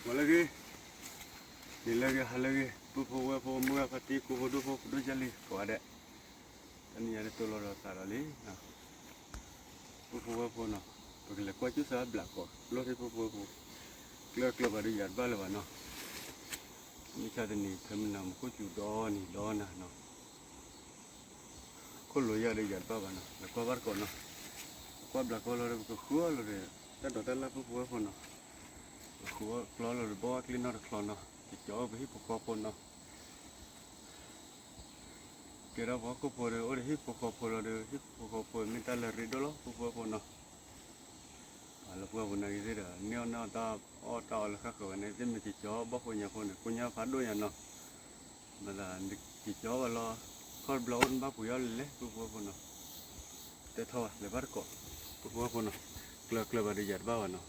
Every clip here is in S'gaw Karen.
ဂီၤလၢအဂ့ၤ, နံၤလၢအဂ့ၤ, ဟါလၢအဂ့ၤ, ပုၢ်ဖိဝဲၢ်ဖိ မုၢ်ဂၢ်ဖါတံၢ် ကိၢ်ဖိဒိၣ်ဖိ ပဒိၣ်ကၢ်လံၤ ကိးဂၤဒဲး, တနံၤအံၤဒ်သိးလီၤဒီးသးဒီးလံ ပုၢ်ဖိဝဲၢ်ဖိနီၤ, ပကလဲၤကွၢ်ကၠိၣ်စၢ်ဘျးကီး လီၢ်ထံ ပုၢ်ဖိဝဲၢ်ဖိ, ကျၢၤကျၢၤဘၣ်ဒီးယၤတဘၣ်လၢၤဘၣ်နီၤ, မုၢ်ဆါတနံၤ ဖဲမုၢ်နၤ မူခိၣ်စူၤဒီနံၤဒီနၤနီၤ ခိၣ်လိၤယၤဒီးယၤတဘၣ်ဘၣ်နီၤ, လဲၤကွၢ်ဘၣ်တကိးနီၤ, ကွၢ်ဘျးကီးလီၤဒီး ပကဃုအီၣ်လီၤဒီး တၢ်ဒိးတၢ်လၢ် ပုၢ်ဖိဝဲၢ်ဖိနီၤ, ပဃုအီၣ်ကျီလီၤဒီး ဘီအီၣ်ကျ့နီတချီနီၤ, ကကီအီၣ်ပဟံၣ်ဖိဃီဖိနီၤ ကဲထီၣ်ပှၤဟီၣ်ခိၣ်ဖိဒီး အိၣ်ဒီးဟံၣ်ဖိဃီဖိလီၤဒီး ဟံၣ်ဖိဃီဖိမ့ၢ်တၢ်လၢအရ့ဒိၣ်လီၤ ပုၢ်ဖိဝဲၢ်ဖိနီၤ, ပှၤလၢပှၢ်ပူၤနာ်က့ၤသ့ၣ်ဒီး န့ၢ်အီၣ်န့ၢ်အီၣ်တၢ်အီၣ်တၢ်အီလၢဃၣ်ဃၢၤဝဲန့ၣ် သ့ၣ်မ့ၢ်ကကီဘီၣ်ဖိညါဖိန့ၣ် ကိညါဖးဒိၣ်ညါနီၤ, မၤသးကကီဘၣ်လီၤ, ခီၣ်တဘျီအိၣ်နဘၣ်ပှ့ၤအီၣ်လဲၣ် ပုၢ်ဖိဝဲၢ်ဖိနီၤ, တဲထီၣ်ဘၣ် လဲၤဘၣ်တကိး, ပုၢ်ဖိဝဲၢ်ဖိနီၤ, ကျၢၤကျၢၤဘၣ်ဒီးယၤတဘၣ်ဘၣ်နီၤ,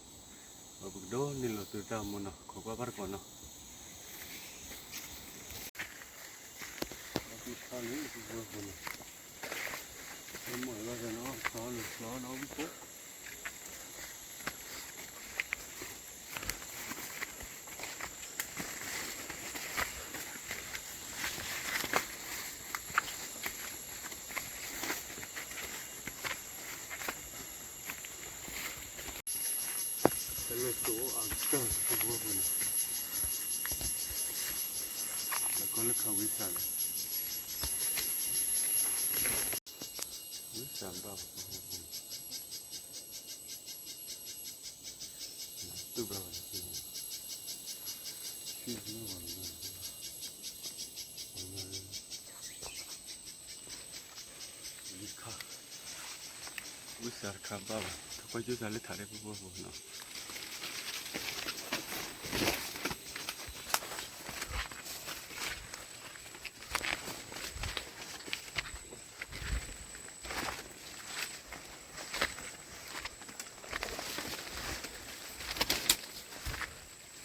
ပကဒိးန့ၢ်လီၤသုတၢ်မူနီၤ, ခိးကွၢ်ဘၣ်တကိးနီၤ အီၣ်လံ ပုၢ်ဖိဝဲၢ်ဖိနီၤ, မ့ၢ်လီၤနီၤ ချီလီၤချီနီၤ ဝံၣ်ဖိ တၢ်လၢသိအကၢၢ် ပုၢ်ဖိဝဲၢ်ဖိန့ၣ်, တၢ်ကီလၢခးဝံစးလဲၣ်, ဝံစးဘၣ် ပုၢ်ဖိဝဲၢ်ဖိန့ၣ်, တူၢ်ဘၣ်ဝဲန့ၣ်, ဆံၣ်နီၣ်ဂီၤန့ၣ်, လံခါ, ဝံစးတခါဘၣ်ဘၣ် ထီၣ်ကွၢ်ကၠိစးလၢထးဒဲး ပုၢ်ဖိဝဲၢ်ဖိနီၤ ခါအံၤမၤလီၢ်ဘၣ်ဘံဘူ, တၢ်ဘံဘူ, လီၢ်ဘံ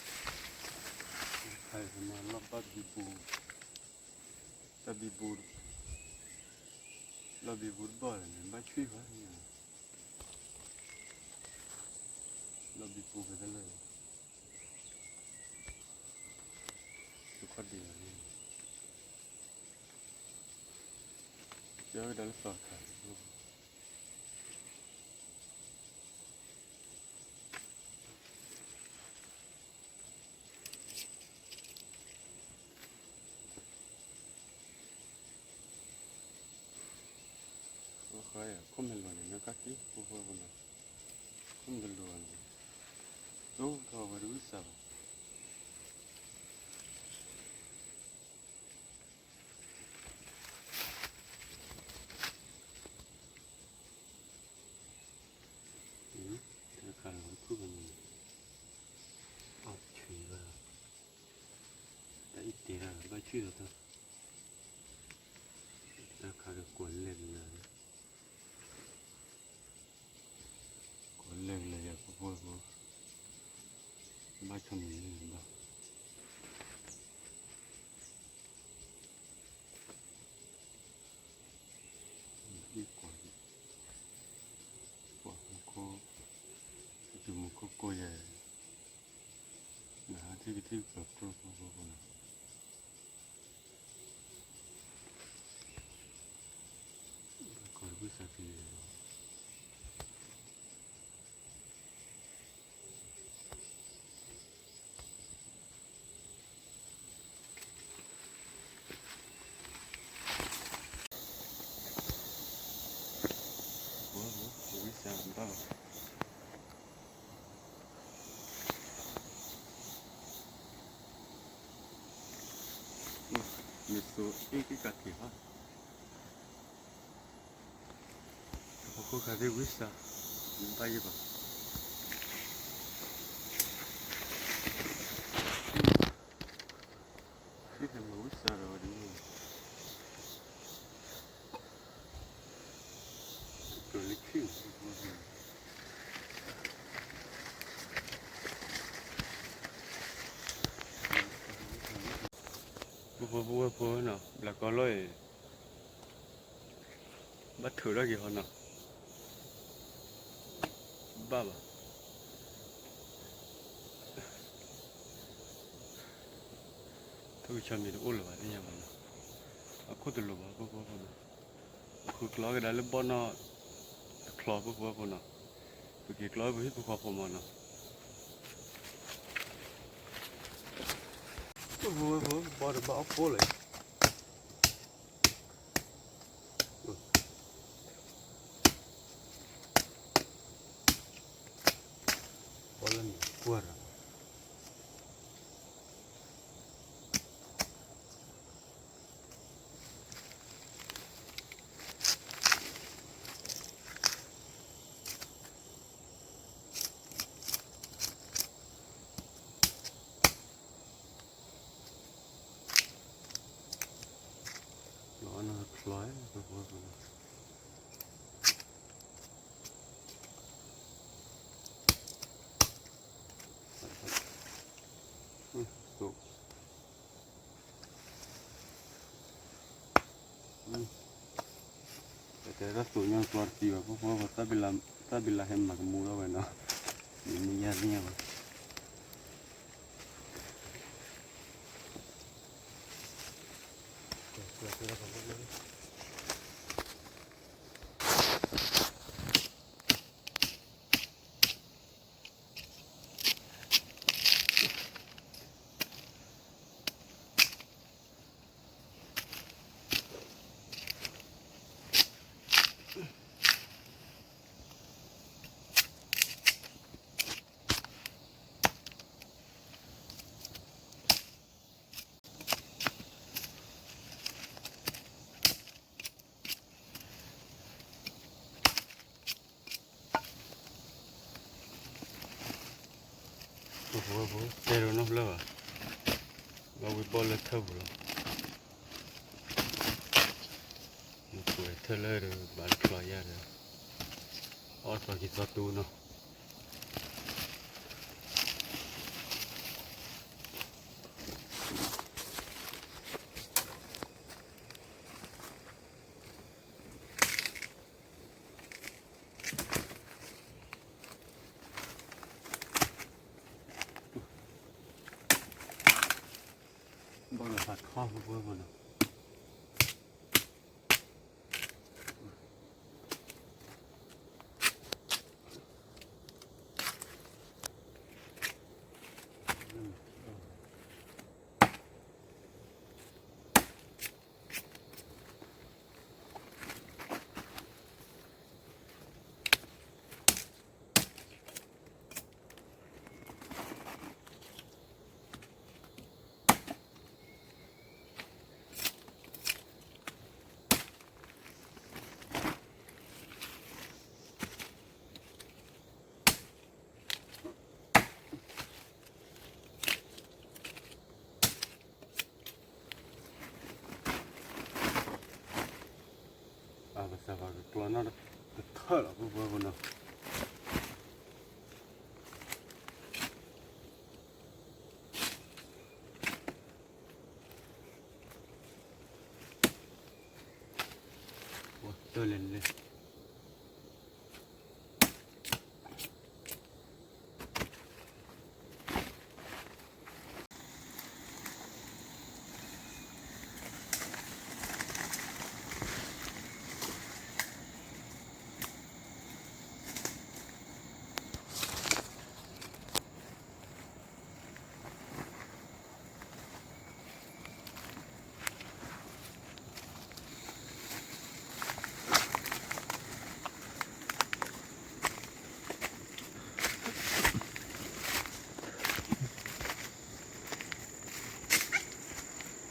ဘူတဘီၣ်လၢာ်န့ၣ် ဘၣ်ဆံၣ်ဃီ, လီၢ်ဘံဘူဖဲတလၢာ်, သုခီၣ်ဒံးလီၤန့ၣ်, ကဲဝဲဒၣ်လၢသီခါ ဃီဃီ ခိၣ်မဲာ်လီၤန့ၣ် နကၣ်က့ၤ ဖိဖိဖိနီၤ, ခိၣ်မဲာ်တလီၤန့ၣ် တိၢ်ထီၣ်ဝဲတဝံၣ်စးဘၣ်, တခါလီၤတခုၣ်ဘၣ်န့ၣ်, အီၣ်ဆံးဘၣ်, တၢ်အံၤတဲဒၣ်ဘၣ်ဆံးဒီးတၢ်, တၢ်ခါဒီးကွၢ်လဲၢ်ကလၢာ်, ကွၢ်လဲၢ်ကလၢာ်ယၤဖိဖိဖိ, ဘၣ်ဆိၣ်မုၢ်န့ၣ်ဘၣ် ကွၢ်, ကွၢ်မူခိၣ်, ယမူခိၣ်ကိးယဲၢ်, နဟးထံၣ်ကထံၣ်ကပၢၤဖိဖိဖိနီၤ, ဘၣ်ကီးတဝံၣ်စးက့ၤ ဝံၣ်စၢ်ဘၣ်, မ့ၢ်သိအ့ၣ်က့ၤကးက့ၤဟီ, ပခိၣ်ခါသ့ၣ်ဝံၣ်စၢ်, ဘၣ်ယဲၢ်ဘၣ်, မ့ၢ်ဝံၣ်စၢ်ဒီးဝဲဒ်န့ၣ် ဖိဖိဖိဝဲၢ်ဖိနီၤ ဘျးကီလီၤအံၤ, ဘၣ်ထုးထီၣ်က့ၤဟီနီၤ, ဘၣ်ဘၣ်, ကဆီမံၤတအိၣ်လၢၤဘၣ်သ့ၣ်ညါမးနီၤ, အခိၣ်တလိၤဘၣ် ပုၢ်ဖိဖိနီၤ, ပဃုကျီကဒါလၢဘီၣ်နီၣ်တချီ ပုၢ်ဖိဖိနီၤ, ပက့ၤကျီပဟံၣ်ဖိဃီဖိမးနီၤ, ပုၢ်ဖိဖိ ဘီၣ်တဘၣ်အီၣ်ဖိလၢ ဘီၣ်လၢန့ၣ်ကွၢ်ရၤ လီၤနချီ ပုၢ်ဖိဖိ တဲဒၣ်သိးညီကျီတသံဘၣ် ပုၢ်ဖိဖိ တၢ်ဘံလးဟဲမၤကမူထီၣ်ဝဲနီၤ, မ့ၢ်မ့ၢ်ယါသ့ၣ်ညါဘၣ်. ပဝဲဖိတဲဒိးနီတဖျၢၣ်ဘၣ်, ဘၣ်ဝံၤဘီၣ်လၢထၢၣ်ပူၤလီၤ, နကွဲးထၢၣ်လၢဒီးဘၣ်တချီယါဒီး, အီၣ်သီခံသီတူနီၤ. ဘၣ်လီၤသးထီၣ်ဖိဖိဖိနီၤ.အကစၢ်ပှၤကကျီနီၣ်တထၢၣ်လီၤ ပုၢ်ဖိဖိနီၤ. တၢ်လဲၤလဲၤ ပတူၢ်လၢပှၤက့ၤတၢ်ဖးလၢ်လၢ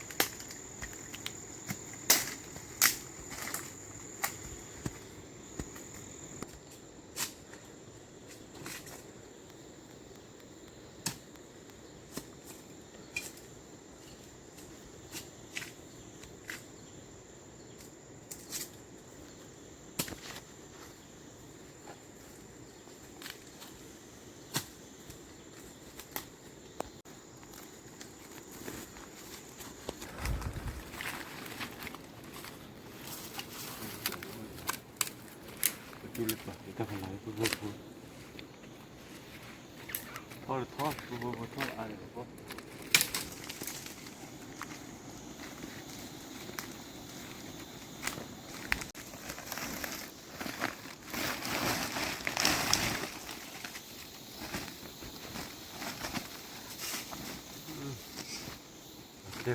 ပဂီၢ်ဖိ, ထီၣ်တထီၣ် ပဖိဖိထီၣ်အါလၢပဂီၢ်,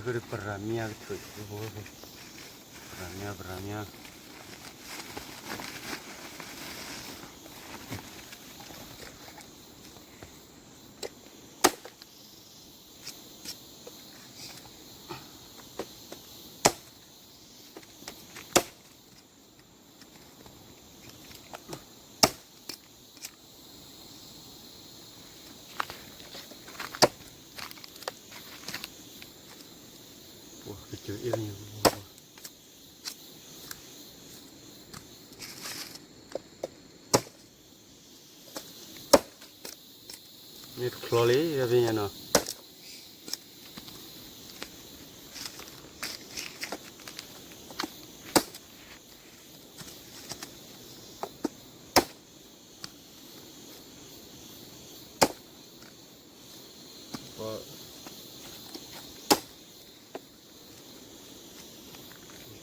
ဃုဒီးပရၤမၠါကထုး, ပရၤမၠါ ပရၤမၠါ. ပှၤကစၢၤအ့ၣ်လၢညါ, မ့ၢ်တချီလံ တၢ်ဖဲညါနီၤ. ပ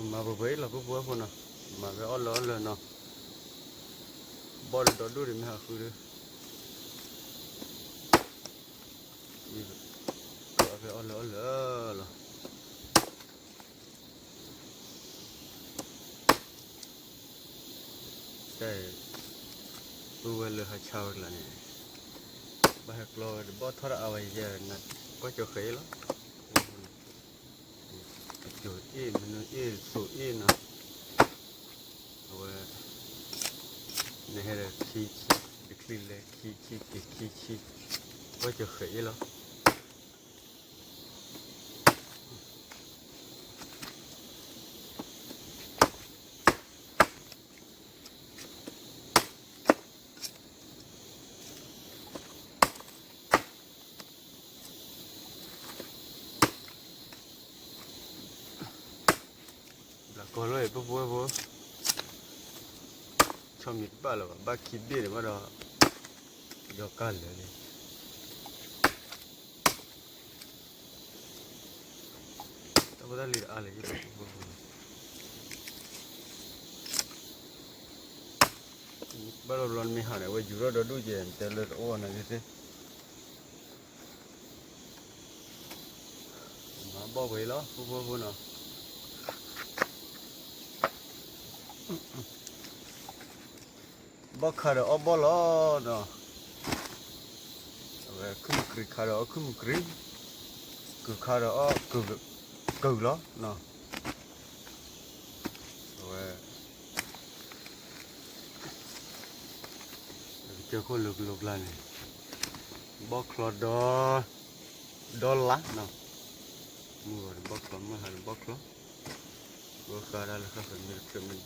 မၤပှဲၤပှဲၤအံၤလီၤ ပှၤဖိနီၤ, မၤဖဲအီၣ်လၢအီၣ်လၢနီၤ, ဘီၣ်ဒီးဒီဒူၣ်ဒံးမ့ၢ်ဟးဃုဒီး, အီၣ်ဖဲအီၣ်လၢအီၣ်လၢလီၤ. တၢ်အံၤ ပုၢ်ဝဲၢ်လၢဟးဆါဝဲကျါန့ၣ်, ဘၣ်ဟဲကျီဝဲတဘီၣ်ထီၣ်တၢ်အါဝဲယဲၢ်, ကွၢ်ကၠီၤဃဲးအံၤလီၤ. ကၠီၤအ့ၣ် မနုၤအ့ၣ် သိးအ့ၣ်နီၤ, အဝဲ နဟဲဒီးခံဆံ, တချံလဲၤခံဆံက့ၤခံဆံ, ကွၢ်ကၠီၤဃဲးအံၤလီၤ. ဘျးကီၢ်လီၤအံၤ ပှၤဖိဝဲၢ်ဖိ, ဆီမံၤတဘၣ်လၢၤဘၣ်, ဘၣ်ခံဘ့ၣ်န့ၣ်ဘၣ်ဒီး, ယီၤကၢ်လၢာ်လံ. တၢ်ဖိတၢ်လံၤတအါလၢၤ ယဘၣ်ဖိဖိ, ဘၣ်လီၤဘျီနမ့ၢ်ဟးန့ၣ် အဝဲယူၤထီၣ်ဒီဒူၣ်ကဲ တဲလၢတအိၣ်နၤသ့ၣ်သ့ၣ်, မၤဘီၣ်ပှဲၤအံၤလီၤ ဖိဖိဖိနီၤ. ဘီၣ်ခးဒီးအီၣ်ဘီၣ်လီၤနီၤ, အဝဲခုၣ်မုၢ်ကရံခးဒီးအီၣ်ခုၣ်မုၢ်ကရံ, ကုၢ်ခးဒီးအီၣ်ကုၢ်လီၤနီၤ, အဝဲ ကစၢၢ်ခိၣ်လၢကလိကျါန့ၣ်, ဘီၣ်ချီဒီ, ဒီလါနီၤ, မုၢ်ဂီၤဒီးဘီၣ်ချီ မုၢ်ဟါဒီးဘီၣ်ချီ, ဘီၣ်ဃးဒၣ်လၢဃၣ်ဃၢၤမ့ၢ်တချုးမ့ၢ်တဘၣ်လၢက့ၤဒၣ်မၤတၢ်ဆၢကတီၢ်နီၤ,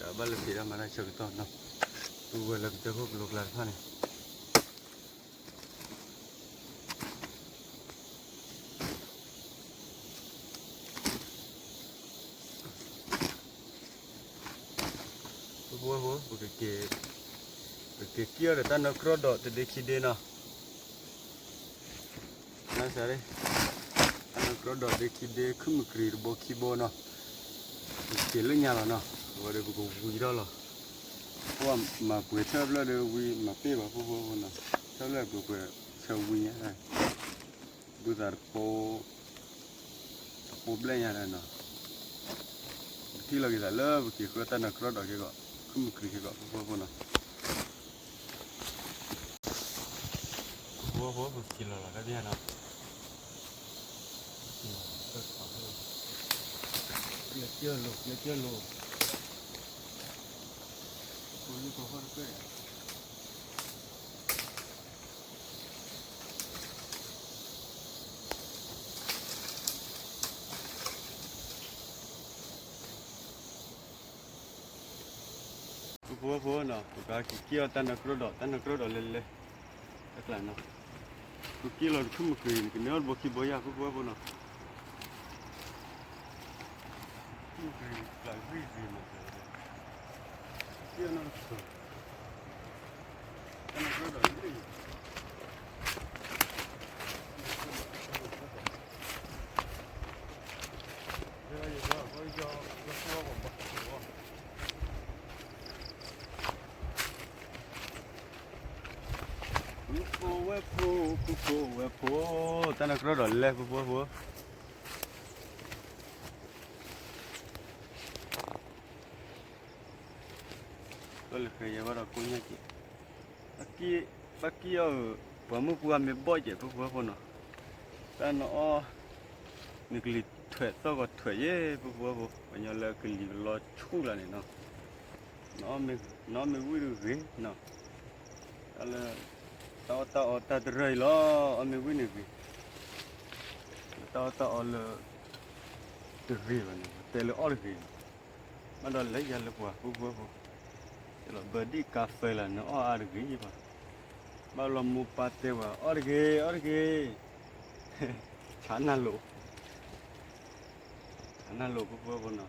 ပုၢ်ဝဲၢ်လၢကစၢၢ်ခိၣ်ကလိကျါတဖၣ်န့ၣ် ပကက့ၤကံၣ်အီၤဒီးတၢ်နီၢ်ကြီဒီးတဒ့ခံဒ့နီၤ, တၢ်နီၢ်ကြီဒီး တဒ့ခံဒ့ ခုၣ်မုၢ်ကရံတဘိခံဘိနီၤ, ပက့ၤလၢညါလီၤနီၤ, အဝဲဒီးပကဝံၤထီၣ်လီၤ, ပမၤပှဲၤထၢၣ်ဖျၢၣ်ဒီးဝံၤမၤပ့ၢ်ဘၣ် ဖိဖိဖိနီၤ, ထၢၣ်ဖျၢၣ်ပှဲၤပှဲၤဆၢဝံၤညါ ဘုသးတပိ, တပိဘျဲၣ်ညါဒီးနီၤ, ပထံၣ်လီၤက့ၤသးလၢပက့ၤဃုတၢ်နီၢ်ကြီဒီးက့ၤဂီၤ ခုၣ်မုၢ်ကရံက့ၤဂီၤ ဖိဖိဖိနီၤ, ဖိဖိဖိ ပက့ၤလီၤလီၤတၢ်ဘၣ်နီၤ, လၢကၢၢ်လိၤ လၢကၢၢ်လိၤ, ဖိဖိဖိ ဖိဖိဖိနီၤ, ပကက့ၤကံၣ်အီၤတၢ်နီၢ်ကြီဒီး တၢ်နီၢ်ကြီဒီးလဲၤလဲၤ, တၢ်ကျါနီၤ, ပက့ၤလီၤတခုၣ်မုၢ်ကရံ ကန့ၢ်အီၣ်တဘိခံဘိယါ ဖိဖိဖိနီၤ, မုၢ်ကရံကျါဂံၢ်ဂ့ၤမး, က့ၣ်အီၤနီၢ်တဆိး ဖိဖိဝဲၢ်ဖိ, ဖိဖိဝဲၢ်ဖိ, တၢ်နီၢ်ကြီဒီးလဲၤ ဖိဖိဖိ, လၢဃဲယဲဘၣ်ဒီးကိးညါက့ၤ, ဘၣ်ကံၣ်အီၣ်ဧၢ, ပှၤမုၢ်ပှၢ်မ့ၢ်ဘီၣ်ကဲး ပုၢ်ဖိဝဲၢ်ဖိနီၤ, တၢ်နအီၣ်, နကလံၤထွဲးသီၣ်ကီးထွဲးယဲၢ် ပုၢ်ဖိဝဲၢ်ဖိ, ပှၤညီလၢကလံၤကလီဆူၣ်လၢန့ၣ်နီၤ, နအီၣ်မ့ၢ်ဝံၣ်တဂ့ၤနီၤ, တၢ်လၢ တၢ်အီၣ်တၢ်အီတၢ်တရၢၢ်အံၤလီၤ, အီၣ်မ့ၢ်ဝံၣ်န့ၣ်ဂ့ၤ, တၢ်အီၣ်တၢ်အီလၢ တဂ့ၤဘၣ်န့ၣ် တဲလၢအီၣ်တဂ့ၤ, ဘၣ်ဒီးလၢယၤလၢပှၤ ပုၢ်ဖိဝဲၢ်ဖိ, လီၤဘၢဒံၣ်ကါဖဲလၢနအီၣ်အါတဂ့ၤဘၣ်, ဘၣ်လီၤမိၢ်ပၢ်တဲဝဲ အီၣ်တဂ့ၤ အီၣ်တဂ့ၤ, ဆါနၤလိာ်, ဆါနၤလိာ် ပုၢ်ဖိဝဲၢ်ဖိနီၤ. န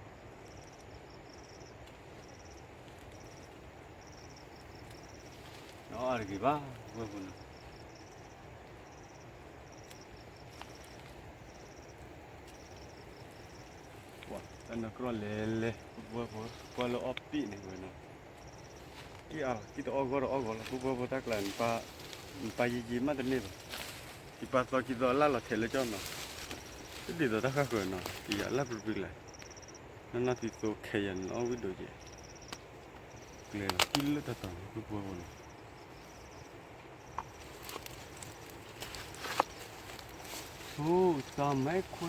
အီၣ်အါတဂ့ၤဘၣ် ပုၢ်ဖိဝဲၢ်ဖိနီၤ, တၢ်နကြီၢ်လဲၤလဲၤ ပုၢ်ဖိဝဲၢ်ဖိ ကွၢ်လၢအီၣ်ပ့ၣ်န့ၣ်ဝဲနီၤ, ကံၣ်အါလီၤ ကံၣ်တအီၣ်ဂီၢ်တအီၣ်ဂီၢ်လီၤ ပုၢ်ဖိဝဲၢ်ဖိ တၢ်ကျါ နပၢ်ယံာ်ယံာ်မးတန့ၢ်ဘၣ်, ခံပၢ်သီခံသီလၢ်လီၤထဲးလၢကၠီနီၤ, တဒ်သိးတၢ်ဃၣ်ဃၢၤနီၤ ယၤလၢ်ပြံပြံလၢ်, နီၢ်နီၢ်သံသိခဲယၤန့ၣ် နအီၣ်ဝံၣ်ဒိၣ်ကဲး, ကျဲလီၤကံၣ်လၢတၢ်တီၤ ပုၢ်ဖိဝဲၢ်ဖိနီၤ. အိၣ် တၢ်မဲခွါ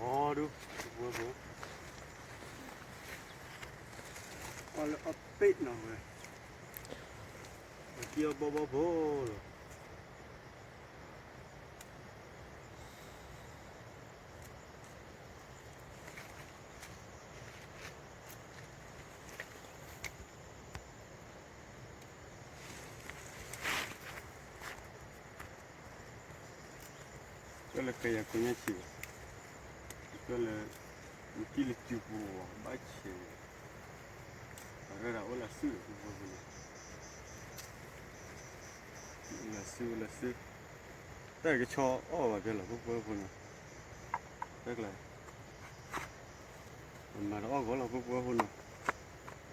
အီဒု ပုၢ်ဖိဝဲၢ်ဖိ, အီၣ်လၢအီၣ်ပ့ၣ်နီၤဝဲ, အကံၣ်အီၣ်ဘီဘီဖိလီၤ. ကၠီလၢကယၤကိးညါဆံးဘၣ်, ကၠီလၢ နကံၣ်လၢစုပူၤဝဲဘၣ်ဆဲး, ပှၤရၢၢ်ဒၣ်အိၣ်လၢစုဒီး ပုၢ်ဖိဝဲၢ်ဖိန့ၣ်, အိၣ်လၢစု အိၣ်လၢစု, တၢ်ကဆီအီၣ်ဘၣ်ဖဲလီၤ ပုၢ်ဖိဝဲၢ်ဖိန့ၣ်, တၢ်ကျါ ပမၤတအီၣ်ဂီၢ်လီၤ ပုၢ်ဖိဝဲၢ်ဖိန့ၣ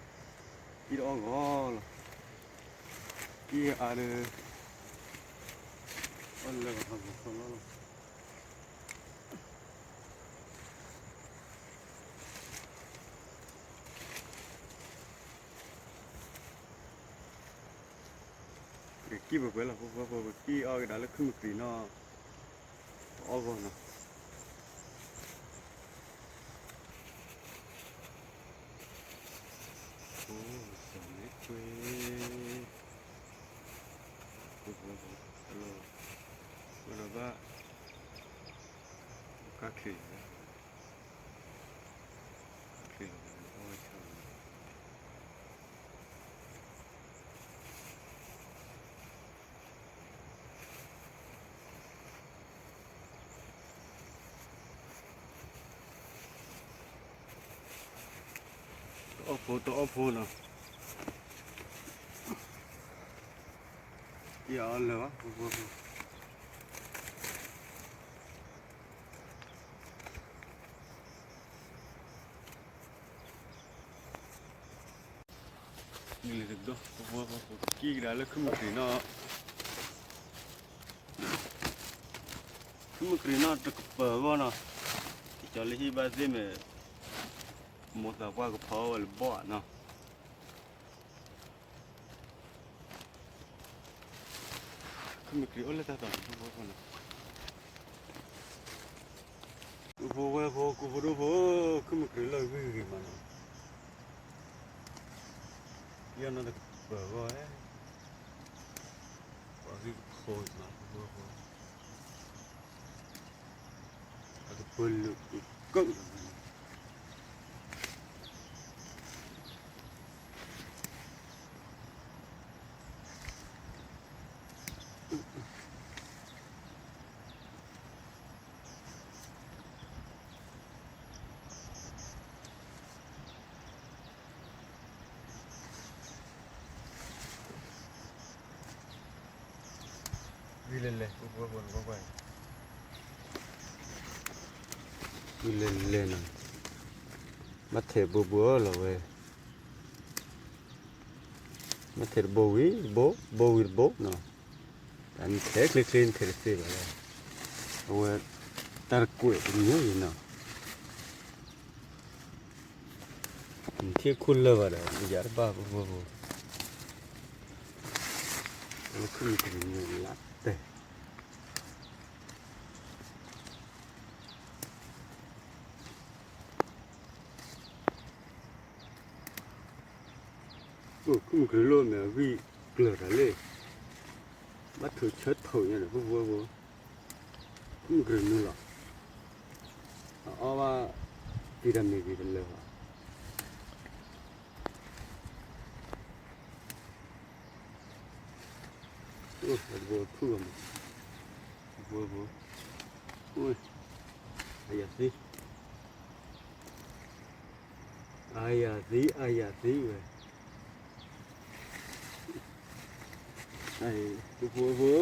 ်, ကံၣ်တအီၣ်ဂီၢ်လီၤ, ကံၣ်အါဒီး အီၣ်လၢကဖးကဖီလီၤလီၤ. ကံၣ်ပှဲၤပှဲၤလီၤ ပုၢ်ဖိဝဲၢ်ဖိ, ကံၣ်အီၣ်ကဒါလၢခုၣ်မုၢ်ကရံၣ်နီၤ, ပအီၣ်ဂီၢ်နီၤ. အိၣ် စီၤမဲခွ့, ပုၢ်ဖိဝဲၢ်ဖိ, ဝဲဒီးဘၣ် ကါချ့လီၤ, ကါချ့လီၤ အီၣ်ဝဲဆၣ်လီၤ. တအီၣ်ဖိ တအီၣ်ဖိနီၤ, ယအီၣ်လၢၤဘၣ် ဖိဖိဖိ, နံၤလၢတကဒီး ဖိဖိဖိ ကံၣ်ကဒါလၢခုၣ်မုၢ်ကရံၣ်နီၤ, ခုၣ်မုၢ်ကရံၣ်နီၤ တကပၤဂီၢ်နီၤ, ယကၠီလၢဟံၣ်ဘၣ်သ့ၣ်မ့ၢ် မိၢ်သးပှၢ်ကဖီဝဲလၢဘီၣ်နီၤ. ခုၣ်မုၢ်ကရံၣ်အိၣ်လၢတၢ်တီၤ ပုၢ်ဖိဖိနီၤ, ပုၢ်ဖိဝဲၢ်ဖိ ကိးဖိဒိၣ်ဖိ, ခုၣ်မုၢ်ကရံၣ်လီၤဂ့ၤဂ့ၤမးနီၤ, ယနီၤတကပၤဂီၢ်, ပှၤဂ့ၢ်ကဖိမး ပုၢ်ဖိဖိ, အကပၤလုာ်ကကုာ်လီၤန့ၣ်, လဲၤလဲၤ ပဖိဝဲဖိနကွၢ်ကွၢ်, ဝံၤလဲၤလဲၤနီၤ, ဘၣ်ထဲးဘိဘိလီၤဝဲ, ဘၣ်ထဲးတဘိဝံၤတဘိ ဘိဝံၤတဘိနီၤ, တၢ်နထဲးချ့ချ့နထဲးတသ့ဘၣ်လီၤ, အဝဲ တၢ်တကွဲးတမံၤနီၤ, နထံၣ်ခိၣ်လၢာ်ဘၣ်ဒီး ယၤတဘၣ်ပဖိဝဲဖိ, လၢခိၣ်မံၤတမံၤလၢတဲ အိၣ် ခိၣ်မုၢ်ကရံၣ်လိၣ်မဲာ်အဂံၢ်ကျၢၤတၢ်လံ, ဘၣ်ထုးဆၢထိးညါဒီး ပဖိဝဲဖိ, ခိၣ်မုၢ်ကရံၣ်နုာ်လီၤ, အအီၣ်ဘၣ် တံၤတၢ်မ့ၢ်ဂ့ၤတလၢာ်ဘၣ်. အိၣ် အတဘိဖုၣ်ဂီၤမး, အဘိဘိ, အိၣ် အယၤသံ, အယၤသံ အယၤသံဝဲ, ပဖိဝဲဖိ,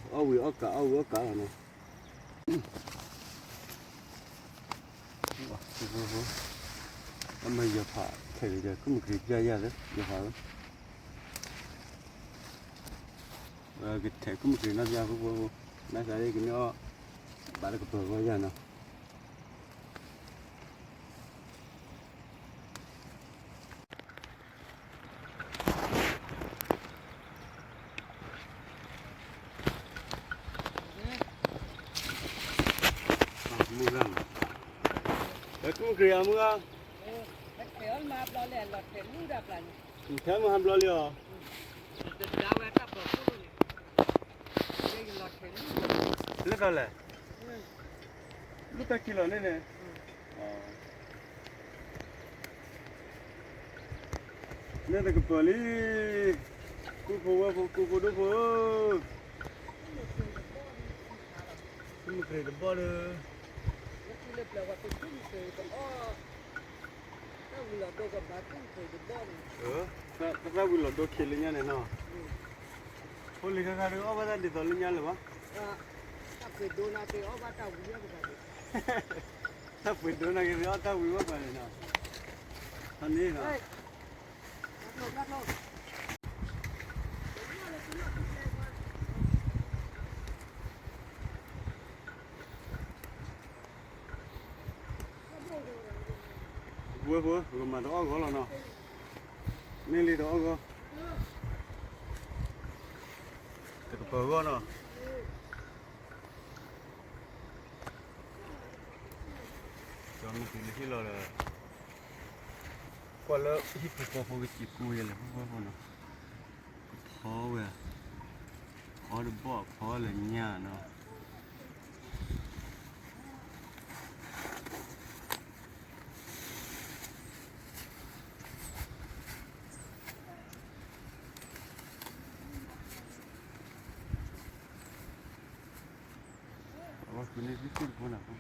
အီၣ်ဝံၤအီၣ်ကး အီၣ်ဝံၤအီၣ်ကးလီၤနီၤ. အမ့ၢ်ယီၤဖးထဲးဒီး ခိၣ်မုၢ်ကရံၣ်ပျၢ်ယၤလၢ ယီၤဖးလီၤ, ကထဲးခိၣ်မုၢ်ကရံၣ်နီၢ်ပျၢ် ပဖိဝဲဖိ, နသးလၢကန့ၢ်အီၣ် ဘၣ်လၢကပၢၤဂီၢ်ယၤနီၤ. မုၢ်ဂၤ, ခိၣ်မုၢ်ကရံၣ်အမုၢ်ဂၤ, ထဲမုၢ်ဟါဘျီလံအီၤ, လၢတၢ်လဲၣ်, လၢတၢ်ခံးလီၤန့ၣ်န့ၣ် န့ၣ်တကပၤလံ, ပဖိဝဲဖိ ပဖိဒိၣ်ဖိဧၢ, ခိၣ်မုၢ်ကရံၣ်တဘီၣ်ဒီး, တၢ်ဝံၤလီၤဒိခံလၢညါန့ၣ်နီၤ, ဖိလံၤခါခါဒီးအီၣ်ဘၣ်တၢ်ဒ်သိးလၢညါလၢၤဘၣ်, တၢ်ပှ့ၤဒိနၤက့ၤအီၣ်တၢ်ဝံၤဝဲပှၤန့ၣ်နီၤ, န့ၣ်နီၤ ပဝဲဖိ ပကမၤတအီၣ်ဂီၤလီၤနီၤ, မ့ၢ်လံတအီၣ်ဂီၤ, တကပၤဂီၢ်နီၤ, ကၠီမ့ၢ်တုၤလၢဟံၣ်လီၤဒီး, ကွၢ်လၢဟံၣ်ဖိဃီဖိကစံးကူဝဲလၢပဝဲဖိနီၤ, ကဖီဝဲ, ဖီတဘီၣ်ဖီလၢညါနီၤ. အဝဲန့ၣ်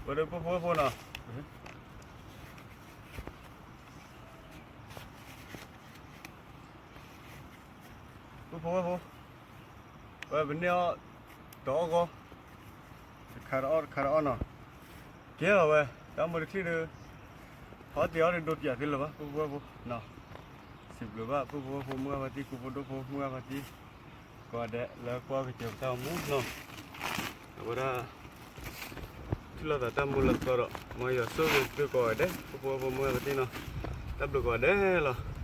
ဝဲဒၣ်ပဖိဝဲဖိနီၤ, ပဖိဝဲဖိ, ဝဲပန့ၢ်အီၣ်တအီၣ်ဂီၢ်, တခါတအီၣ်တခါတအီၣ်နီၤ, ကဲလီၤဝဲ, တၢ်မိၢ်တချံၣ်ဒီး, အီၣ်တ့ၢ်အီၣ်တဒိးတၢ်သ့လၢၤဘၣ် ပဖိဝဲဖိနီၤ, စံးဘျုးဘၣ် ပဖိဝဲဖိမုၢ်ဂၤဖါတံၢ် ကိးဖိဒိၣ်ဖိမုၢ်ဂၤဖါတံၢ်, ကိးဂၤဒဲးလၢကွၢ်ကစၢၢ်ပတၢ်အိၣ်မူနီၤ, အဝဲဒၣ် ထံၣ်လိာ်သးတၢ်မူလၢသီဒီး မ်ယွၤဆိၣ်ဂ့ၤသုကိးဂၤဒဲး ပဖိဝဲဖိမုၢ်ဂၤဖါတံၢ်နီၤ, တၢ်ဘျုးကိးဂၤဒဲးလီၤ.